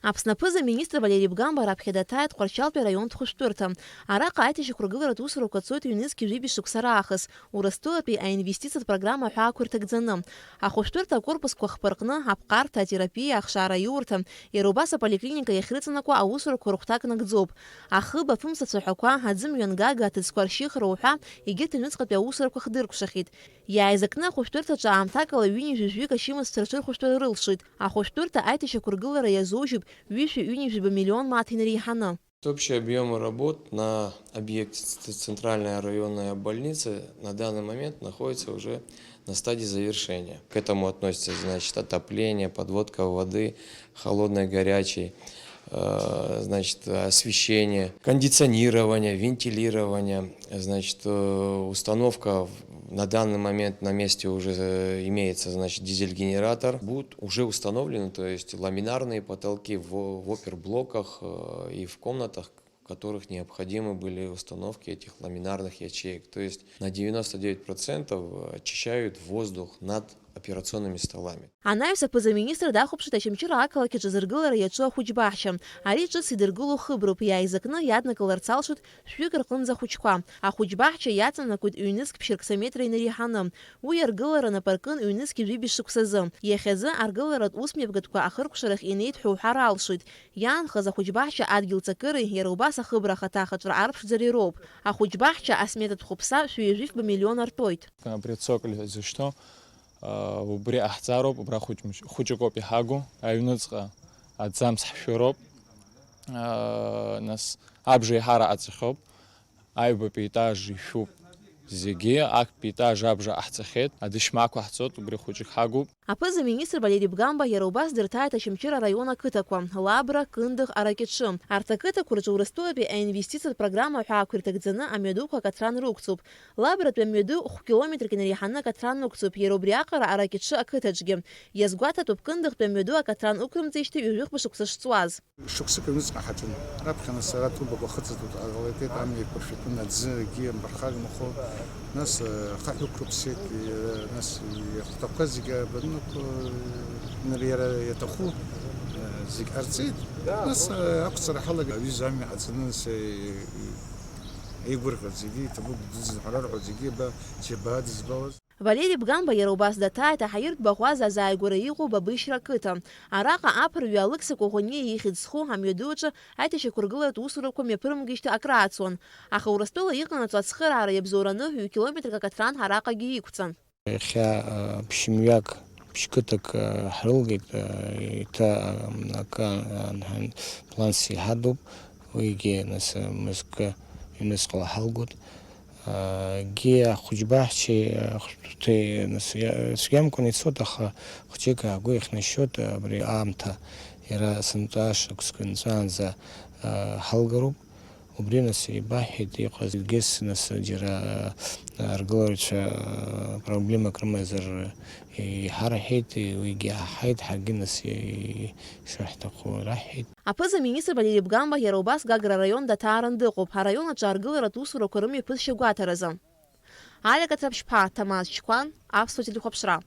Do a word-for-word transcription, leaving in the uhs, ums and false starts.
Аԥсны аԥыза-министр Валери Бгамба раԥхьа даҭааит Тҟәарчалтәи араионтә хәышәтәырҭа. Араҟа аиҭашьақәыргыларатә усурақәа цоит ҩнызқь жәибжь шықәса раахыс, Урыстәылатәи аинвестициатә программа аҳәаақәа ирҭагӡаны. Ахәышәтәырҭа акорпусқәа хԥа рҟны аԥҟарҭа, атерапиа, ахшара аиурҭа, иара убас аполиклиника иахьрыҵанакуа аусурақәа рыхәҭак нагӡоуп. Ахыб, афымца цәаҳәақәа, аӡымҩангага, аҭыӡқәа ршьыхра уҳәа, егьырҭ аҩныҵҟатәи аусурақәа хдыркәшахьеит. Иааизакны ахәышәтәырҭаҿы аамҭакала ҩынҩажәи жәаҩык ачымазцәа рҽырхәышәтәара рылшоит. Ахәышәтәырҭа аиҭашьақәыргылара иазужьуп ҩышәи ҩынҩажәи жәаба миллион мааҭ инареиҳаны. Общий объём работ на объекте ц-, центральная районная больница на данный момент находится уже на стадии завершения. К этому относится, значит, отопление, подводка воды, холодной, горячей, э, значит, освещение, кондиционирование, вентилирование, значит, э, установка в-, на данный момент на месте уже, э, имеется, значит, дизель-генератор. Будут уже установлены, то есть ламинарные потолки в, в оперблоках, э, и в комнатах, в которых необходимы были установки этих ламинарных ячеек. То есть на девяносто девять процентов очищают воздух над операционными столами. Анаҩс аԥыза-министр дахәаԥшит Очамчыра ақалақь аҿы зыргылара иаҿу ахәыҷбаҳча. Ари ҿыц идыргыло хыброуп, иааизакны иаднакыларц алшоит шәҩык рҟынӡа ахәыҷқәа. Ахәыҷбаҳча иаҵанакуеит ҩнызқь ԥшьыркса метра инареиҳаны. Уи аргылара напы аркын ҩнызқь жәибжь шықәсазы. Иахьазы аргыларатә усмҩаԥгатәқәа ахыркәшарахь инеит ҳәа уҳәар алшоит. Иаанхаз ахәыҷбаҳча адгьыл ҵакыреи, иара убас ахыбра ахаҭа ахаҿра арԥшӡареи роуп. Ахәыҷбаҳча асметатә хәыԥса шәи жәафба миллион артоит. Абри ацоколь ҳәа изышьҭоу, аа, убри ҟаҳҵароуп, убра хәыҷ-, хәыҷык ауп иҳагу, аҩныҵҟа аӡамц ҳшәыроуп, аа, нас абжа еиҳара аҵахьоуп. Аҩбатәи етаж ишәуп зегьы, актәи етаж абжа ҟаҳҵахьеит, адышьмақәа ҳҵоит, убри хәыҷык ҳагуп. Аԥыза-министр Валери Бгамба иара убас дырҭааит Очамчыра араион ақыҭақәа, Лабра, Кындыӷ, Аракьаҿы. Арҭ ақыҭақәа рҿы Урыстәылатәи аинвестициатә программа аҳәаақәа ирҭагӡаны амҩадуқәа акаҭран рықәҵоуп. Лабратәи амҩаду хә-километрк инареиҳаны акаҭран ықәҵоуп, иара убри аҟара Аракьаҿы ақыҭаҿгьы. Иазгәаҭатәуп, Кындыӷтәи амҩаду акаҭран ықәрымҵеижьҭеи ҩажәихәба шықәса шҵуаз. Шықәсык аҩныҵҟа ҳаҿын. Раԥхьа нас ара ҭубақәа хыҵатәуп, ҟалеит, амҩа еиқәыршәатәын, аӡы, акгьы ампырхагамхо. Нас, э, ахаҳә ықәрыԥсеит, э, нас иахәҭақәа зегьы абаннықәу, э, иара иаҭаху, э, зегь ҟарҵеит. Нас, э, ақәҵара ҳалагеит, аҩыза амҩа ҟаҵаны, нас, э, еигәырӷьоит зегьы, иҭабуп, дыӡын ҳәа рарҳәоит зегьы, ба, џьабаа дызбауаз. Валери Бгамба иара убас даҭааит аҳаиртә баӷәаза азааигәара иҟоу Бабышьра ақыҭа. Араҟа аԥырҩы Алықьса Коӷониа ихьӡ зху амҩаду аҿы аиҭашьақәыргыларатә усурақәа мҩаԥырымгеижьҭеи акраацуан. Аха Урыстәыла иҟанаҵо ацхыраара иабзоураны ҩ-километрк акаҭран араҟагьы иқәҵан. Иахьа, а, ԥшьымҩак, ԥшьқыҭак, а, ҳрылгеит, а, еиҭа, а, акы, а, анҳан, планс иҳадуп, уигьы, нас, а, мызкы ҩнуҵҟала ҳалгоит. Егьи ахәыҷбаҳчеи ахәшәтәырҭеи, нас, иа-, цәгьамкәан ицоит, аха хәҷык аагәы иахьнашьоит, абри аамҭа иара сынтәа шықәсқәа нҵәаанӡа, а, ҳалгароуп. Убри, нас, ибаҳҳәеит иҟаз, егьыс, нас, џьара, а, аргылаҩцәа, а, проблемак рымазар иҳарҳәеит, уигьы иаҳҳаит, ҳаргьы, нас, и-, ишаҳҭаху раҳҳәеит. Аԥыза-министр Валери Бгамба иара убас Гагра араион даҭааран дыҟоуп, араион аҿы аргыларатә усурақәа рымҩаԥысшьа гәаҭаразы. Алиа Каҭраԥшьԥа, Ҭамаз Чқәан, Аԥсуа телехәаԥшра.